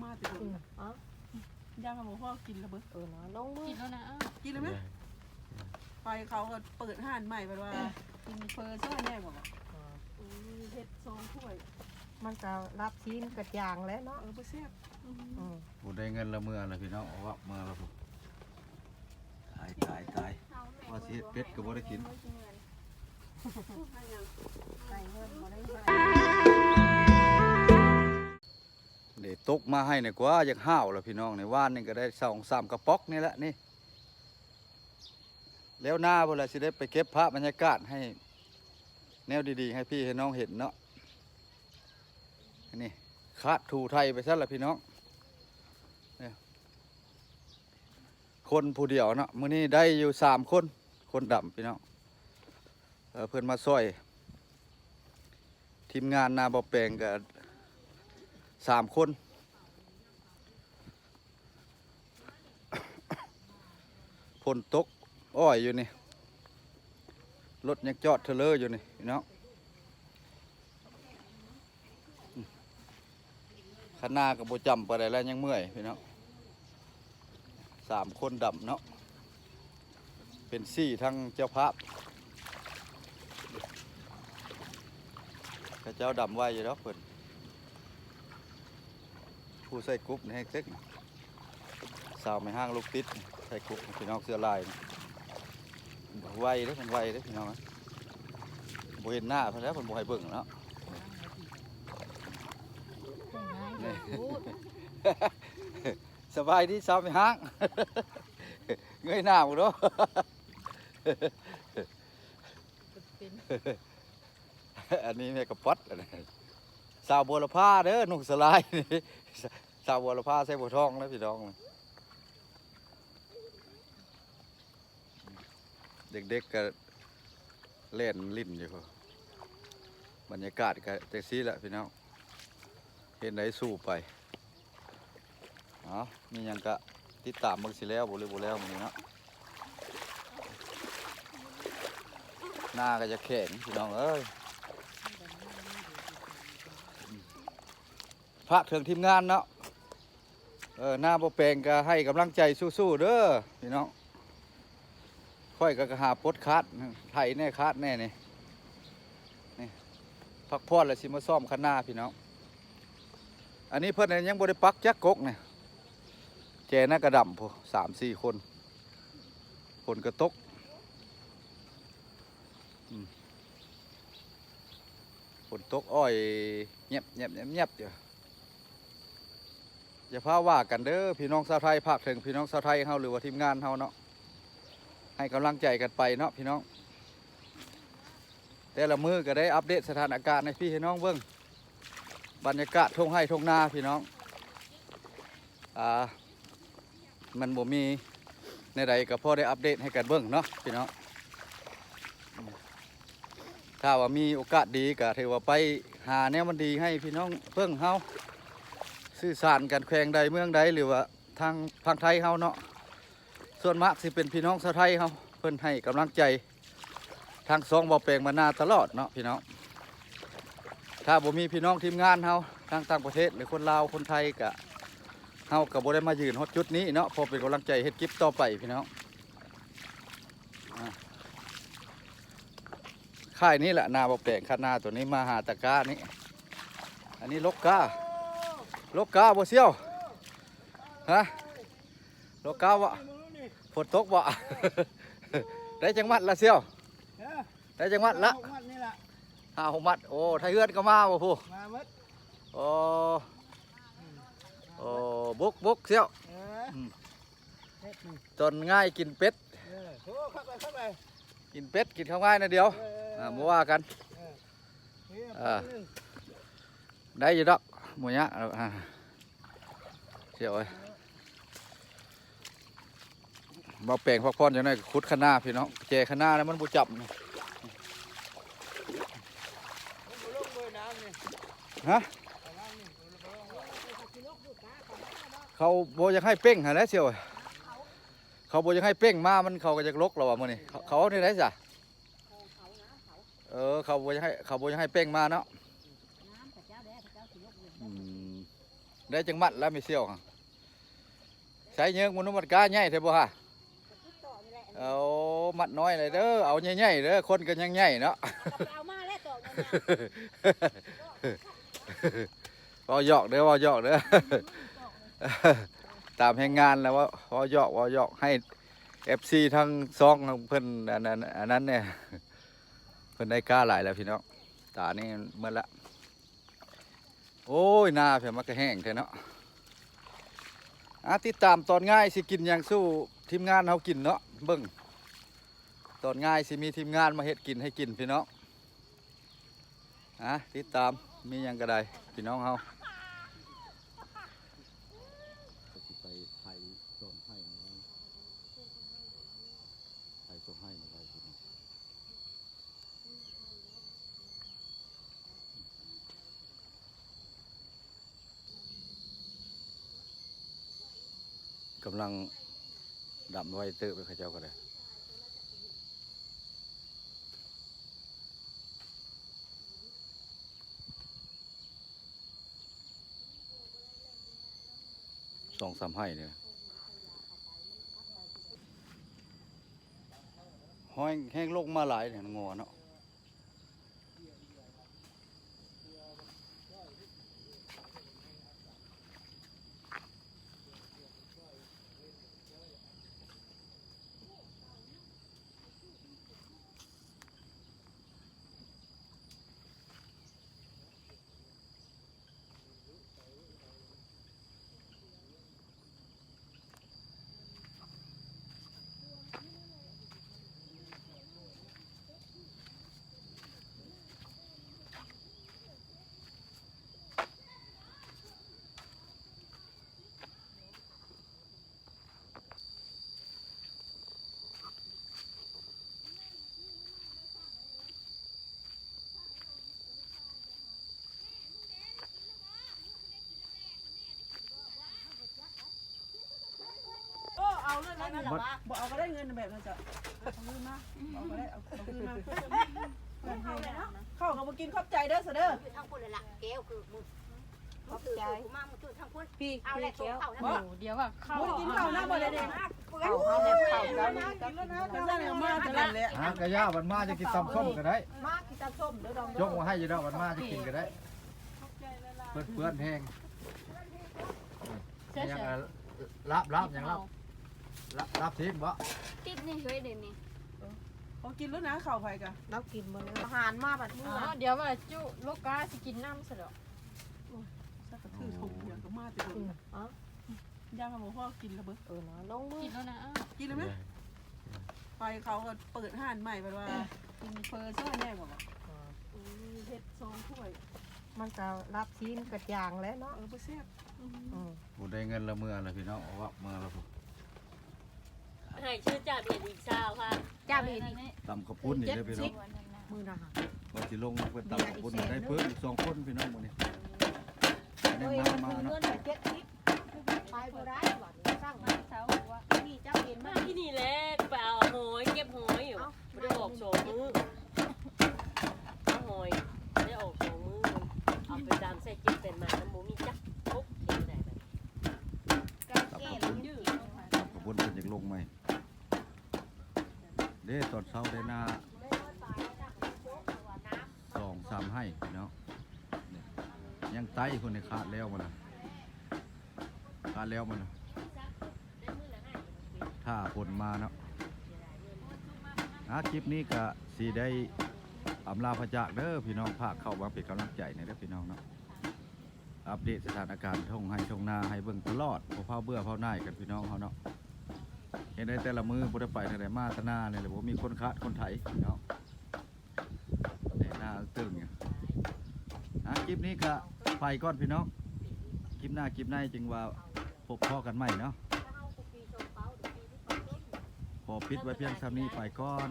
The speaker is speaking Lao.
ມາແຕ່ດົນລະ ອືມ ເອົ້າ ຢ້ານວ່າບໍ່ພໍກິນລະເບີ ເອີນະ ລົງມື ກິນແລ້ວນະ ເອົ້າ ກິນແລ້ວແມະ ໄປເຂົາກໍເປີດຮ້ານໃໝ່ ເພິ່ນວ່າກິນເຝີຊ່ອຍແດ່ ບອກວ່າ ເອີ ເຮັດສອງຖ້ວຍ ມັນກໍລັບຊີ້ນກັບຢ່າງແຫຼະເນາະ ເອີ ບໍ່ແຊບ ອືມ ອືມ ຜູ້ໄດ້ເງິນລະເມືອລະພີ່ນ້ອງ ເອົາວັບເມືອລະພຸ້ນ ຕາຍ ຕາຍ ຕາຍ ວ່າຊິເຮັດເປັດກໍບໍ່ໄດ້ກິນ ໄດ້ເງິນບໍ່ໄດ້ໃຊ້ ເດ້ ຕົກມາໃຫ້ນີ້ກວ່າຢາກຫ້າວລະພີ່ນ້ອງ ໃນວານນີ້ກໍໄດ້ສອງສາມກະປ໋ອກນີ້ແຫຼະນີ້ ແລ້ວໜ້າພຸ້ນລະຊິໄດ້ໄປເກັບພາບບັນຍາກາດໃຫ້ແນວດີໆ ໃຫ້ພີ່ໃຫ້ນ້ອງເຫັນເນາະ ນີ້ ຄາດຖູໄຖໄປຊັ້ນລະພີ່ນ້ອງ ນີ້ ຄົນຜູ້ດຽວເນາະ ມື້ນີ້ໄດ້ຢູ່ສາມຄົນ ຄົນດຳພີ່ນ້ອງ ເອີ ເພິ່ນມາຊ່ອຍ ທີມງານນາບ່າວແປງກໍສາມຄົນ ຝົນຕົກອ້ອຍຢູ່ນີ້ ລົດຍັງຈອດເທີເລີຢູ່ນີ້ພີ່ນ້ອງ ຄັນນາກໍບໍ່ຈຳປານໃດແລ້ວ ຍັງເມື່ອຍພີ່ນ້ອງ ສາມຄົນດຳເນາະ ເປັນສີ່ທັງເຈົ້າພາບ ເຂົາເຈົ້າດຳໄວຢູ່ດອກເພິ່ນ ຜູ້ໃສ່ກຸບນີ້ແຮງເຕັກ ສາວແມ່ຮ້າງລູກຕິດ ໃສ່ກຸບພີ່ນ້ອງ ເສື້ອລາຍ ໄວເດ້ ມັນໄວເດ້ພີ່ນ້ອງ ບໍ່ເຫັນໜ້າເພິ່ນແລ້ວ ເພິ່ນບໍ່ໃຫ້ເບິ່ງເນາະ ສະບາຍດີສາວແມ່ຮ້າງ ເງີຍໜ້າເບິ່ງດູ ອັນນີ້ແມ່ກະປ໋ອດ ອັນນີ້ ສາວບົວລະພາເດີ ນຸ່ງສະລາຍ ສາວບົວລະພາໃສ່ບົວທອງນະພີ່ນ້ອງ ເດັກໆ ກໍແລ່ນຫຼິ້ນຢູ່ ບັນຍາກາດກໍຈັ່ງຊີ້ແຫຼະພີ່ນ້ອງ ເຮັດໃດສູ້ໄປ ເອົາ ມີຫຍັງກະຕິດຕາມເບິ່ງ ຊິແລ້ວບໍ່ ຫຼືບໍ່ແລ້ວມື້ນີ້ເນາະ ໜ້າກໍຈະແຂງພີ່ນ້ອງເອີຍ ຝາກເຖິງທີມງານເນາະ ເອີ ນາບໍ່ແປງກໍໃຫ້ກຳລັງໃຈສູ້ໆ ເດີພີ່ນ້ອງ ຂ້ອຍກໍ ກໍຫາປົດຄາດ ໄຖແດ່ຄາດແດ່ນີ້ ນີ້ ພັກຜ່ອນແລ້ວຊິມາຊ້ອມຄັນນາພີ່ນ້ອງ ອັນນີ້ເພິ່ນຍັງບໍ່ໄດ້ປັກຈັກກົກນີ້ ແຈນະກະດຳພຸ້ນ ສາມສີ່ຄົນ ຝົນກໍຕົກ ອືມ ຝົນຕົກອ້ອຍແຍບໆໆໆ ຢູ່ ຢ່າພາວ່າກັນເດີພີ່ນ້ອງຊາວໄທ ຝາກເຖິງພີ່ນ້ອງຊາວໄທເຮົາ ຫຼືວ່າທີມງານເຮົາເນາະ ໃຫ້ກຳລັງໃຈກັນໄປເນາະພີ່ນ້ອງ ແຕ່ລະມື້ກໍໄດ້ອັບເດດສະຖານະການໃຫ້ພີ່ໃຫ້ນ້ອງເບິ່ງ ບັນຍາກາດທົ່ງໄຮ່ທົ່ງນາພີ່ນ້ອງ ອ່າ ມັນບໍ່ມີແນວໃດກໍພໍໄດ້ອັບເດດໃຫ້ກັນເບິ່ງເນາະພີ່ນ້ອງ ຖ້າວ່າມີໂອກາດດີກໍຖືວ່າໄປຫາແນວມັນດີໃຫ້ພີ່ນ້ອງເບິ່ງເຮົາ ສື່ສານກັນແຂວງໃດເມືອງໃດ ຫຼືວ່າທາງ ທາງໄທເຮົາເນາະ ສ່ວນມາກຊິເປັນພີ່ນ້ອງຊາວໄທເຮົາ ເພິ່ນໃຫ້ກຳລັງໃຈ ທາງຊ່ອງເວົ້າແປງມານາຕະຫຼອດເນາະພີ່ນ້ອງ ຖ້າບໍ່ມີພີ່ນ້ອງທີມງານເຮົາທາງຕ່າງປະເທດ ຫຼືຄົນລາວຄົນໄທກະ ເຮົາກະບໍ່ໄດ້ມາຢືນຮອດຈຸດນີ້ເນາະ ພໍເປັນກຳລັງໃຈເຮັດຄລິບຕໍ່ໄປພີ່ນ້ອງ ອ່າ ຄ້າຍນີ້ແຫຼະ ນາບໍ່ແປງ ຄັນນາໂຕນີ້ມາຫາຕະກ້ານີ້ ອັນນີ້ລົກກ້າ ລົກກ້າບໍ່ສ່ຽວ ຮະ ໂລເກົ້າບໍ່? ຝົນຕົກບໍ່? ໄດ້ຈັກມັດລະສ່ຽວ? ຮະ? ໄດ້ຈັກມັດລະ? ຫ້າຫົກມັດນີ້ລະ ຫ້າຫົກມັດ ໂອ້ ໄທເຮືອນກໍມາບໍ່ຜູ້? ມາໝົດ ໂອ້ ອືມ ໂອ້ ບຸກບຸກສ່ຽວ ເອີ ອືມ ເຮັດນີ້ ຕົນງ່າຍກິນເປັດ ເອີ ໂອ້ ຄັກເລີຍ ຄັກເລີຍ ກິນເປັດ ກິນເຂົ້າງ່າຍໜ້ອຍດຽວ ເອີ ອ່າ ບໍ່ວ່າກັນ ເອີ ນີ້ ອ່າ ໄດ້ຢູ່ດອກ ບໍ່ຍາກ ອ່າ ສ່ຽວເອີຍ ເບົາແປງພັກຜ່ອນຈັກໜ້ອຍ ຂຸດຄະນາພີ່ນ້ອງ ແຈຄະນາແລ້ວມັນບໍ່ຈັບ ຮະ ເຂົາບໍ່ຢາກໃຫ້ເປັ່ງຫັ້ນແຫຼະສ່ຽວ ເຂົາບໍ່ຢາກໃຫ້ເປັ່ງມາ ມັນ ເຂົາກໍຢາກລົກແລ້ວວ່າມື້ນີ້ ເຂົາ ເຂົາເອົາແນວໃດຊະ? ເອີ ເຂົາບໍ່ຢາກໃຫ້ ເຂົາບໍ່ຢາກໃຫ້ເປັ່ງມາເນາະ ອືມ ໄດ້ຈັກມັດລະແມ່ສ່ຽວ? ໃສ່ເຍິງມະນຸດມັດກາໃຫຍ່ແທ້ບໍ່ຮະ? ເອົາມັດນ້ອຍເລີຍເດີ ເອົາໃຫຍ່ໆເດີ ຄົນກໍຍັງໃຫຍ່ເນາະ. ເອົາມາແລ້ວຕອກ ເວົ້າຫຍອກເດີ ເວົ້າຫຍອກເດີ ຕາມແຮງງານແລ້ວ ເວົ້າ ເວົ້າຫຍອກ ເວົ້າຫຍອກ ໃຫ້ເອັຟຊີທັງສອງເພິ່ນ ອັນນັ້ນ ອັນນັ້ນແດ່ ເພິ່ນໄດ້ກ້າຫຼາຍແລ້ວພີ່ນ້ອງ. ຕານີ້ໝົດລະ. ໂອ້ຍ ນາເພິ່ນມັນກະແຫ້ງແທ້ເນາະ. ອ່າ ຕິດຕາມຕອນງາຍຊິກິນຫຍັງສູ່ທີມງານເຮົາກິນເນາະ ເບິ່ງຕອນງາຍຊິມີທີມງານມາເຮັດກິນໃຫ້ກິນພີ່ນ້ອງ. ອ່າ ຕິດຕາມ ມີຫຍັງກະໄດ້ພີ່ນ້ອງເຮົາ ກະຊິໄປໄຖສອນໄຖ ໄຖສອນໄຖ ກຳລັງດຳໄວເຕີບເລີຍ ເຂົາເຈົ້າກໍໄດ້ ສອງສາມໄຮ່ນີ້ ຫ້ອຍແຮງລົງມາຫຼາຍແທ້ງົວເນາະ. ເອີ ເອົາເລີຍນະ ບໍ່ເອົາກໍໄດ້ເງິນແບບນັ້ນຈະ ເອົາຄືນມາ ເອົາກໍໄດ້ ເອົາ ເອົາຄືນມາ ເຂົ້າກໍບໍ່ກິນ ຂອບໃຈເດີ ຊະເດີ ຢູ່ທາງພຸ້ນລະ ແກ້ວຄືມຶງ ຂອບໃຈ ມາ ມາຈຸທາງພຸ້ນ ພີ່ ເອົາແລ້ວ ແກ້ວ ໂອ້ ດຽວວ່າເຂົ້າ ບໍ່ໄດ້ກິນເຂົ້ານຳບໍ່ໄດ້ເດ້ ເອົາ ເອົາແລ້ວ ເຂົ້າເຈົ້ານີ້ກໍກິນແລ້ວນະ ເຈົ້ານີ້ມາເທົ່ານັ້ນແຫຼະ ຫາກະຢ່າ ບັດມາຈະກິນຕຳສົ້ມກໍໄດ້ ມາກິນຕຳສົ້ມເດີ ດອງ ຈົງວ່າໃຫ້ຢູ່ດອກ ບັດມາຈະກິນກໍໄດ້ ເປື້ອນໆແຮງ ເອີ ຫຍັງລາບ ລາບຫຍັງລາບ ລາບ ລາບຊີ້ນບໍ່? ຕິດນີ້ເຮີ້ຍເດນີ້ ເອີ ເຂົາກິນແລ້ວນະ ເຂົ້າໃຜກະ ລາວກິນເບິດແລ້ວ ອາຫານມາບັດມື້ ດຽວວ່າຈຸໂລກາຊິກິນນຳຊະດອກ ໂອ້ຍ ສັກກະຖືຖົງຫຍັງກໍມາແຕ່ດົນ ເອີ ຢ້ານວ່າບໍ່ພໍກິນລະເບິດ ເອີນະ ລົງມື ກິນແລ້ວນະ ກິນແລ້ວແມະ ໄປເຂົາກໍເປີດຮ້ານໃໝ່ ເພິ່ນວ່າກິນເຝີຊ່ອຍແດ່ ເຂົາວ່າ ເອີ ເຮັດສອງຖ້ວຍ ມັນກໍລາບຊີ້ນກະຢ່າງແຫຼະເນາະ ເອີ ບໍ່ແຊບ ອືມ ອືມ ບໍ່ໄດ້ເງິນລະເມືອລະພີ່ນ້ອງ ເອົາເມືອລະພຸ້ນ ໃຫ້ຊື່ຈາບເຫັນອີກຊາວພັນ ຈາບເຫັນອີກ ຕຳເຂົ້າປຸ້ນນີ້ເດີພີ່ນ້ອງ ມື້ນະ ວ່າຊິລົງໄປຕຳເຂົ້າປຸ້ນ ໄດ້ເພີ່ມອີກສອງຄົນພີ່ນ້ອງມື້ນີ້ ໄດ້ນຳມາເນາະ ໄປບໍ່ໄດ້ ບາດນີ້ສັ່ງມາເຊົ້າວ່າ ນີ້ເຈົ້າເຫັນມັນ ທີ່ນີ້ແຫຼະ ໄປເອົາຫອຍ ເກັບຫອຍຢູ່ ບໍ່ໄດ້ອອກສອງມື້ ເອົາຫອຍ ໄດ້ອອກສອງມື້ ເອົາໄປດຳໃສ່ເຈັດແປດໝາກ ມັນບໍ່ມີຈັກກົບ ເຮັດຈັ່ງໃດບັດນີ້ ຕຳເຂົ້າປຸ້ນ ຕຳເຂົ້າປຸ້ນເພິ່ນຢາກລົງໃໝ່ ເດ້ ຕອນເຊົ້າໄດ້ໜ້າສອງສາມໄຮ່ພີ່ນ້ອງ ຍັງໄຕ້ພຸ້ນ ຂາດແລ້ວມັນນະ ຂາດແລ້ວມັນນະ ຖ້າຝົນມາເນາະ ອາ ຄລິບນີ້ກະຊິໄດ້ອຳລາພາຈາກເດີພີ່ນ້ອງ ຝາກເຂົ້າມາເປັນກຳລັງໃຈແດ່ເດີພີ່ນ້ອງເນາະ. ອັບເດດສະຖານະການທົ່ງໄຮ່ທົ່ງນາໃຫ້ເບິ່ງຕະຫຼອດ ບໍ່ພາວເບື່ອພາວໜ່າຍກັນພີ່ນ້ອງເຮົາເນາະ. ເຮັດໃຫ້ແຕ່ລະມື້ບໍ່ໄດ້ໄປທາງໃດ ມາແຕ່ນານີ້ແຫຼະ ບໍ່ມີຄົນຄາດຄົນໄຖພີ່ນ້ອງ ແຕ່ນາເຕີງຢູ່. ອ່າ ຄລິບນີ້ກະໄປກ່ອນພີ່ນ້ອງ ຄລິບໜ້າຄລິບໃນຈຶ່ງວ່າພົບພໍ້ກັນໃໝ່ເນາະ. ຂໍປິດໄວ້ພຽງສ່ຳນີ້ໄປກ່ອນ.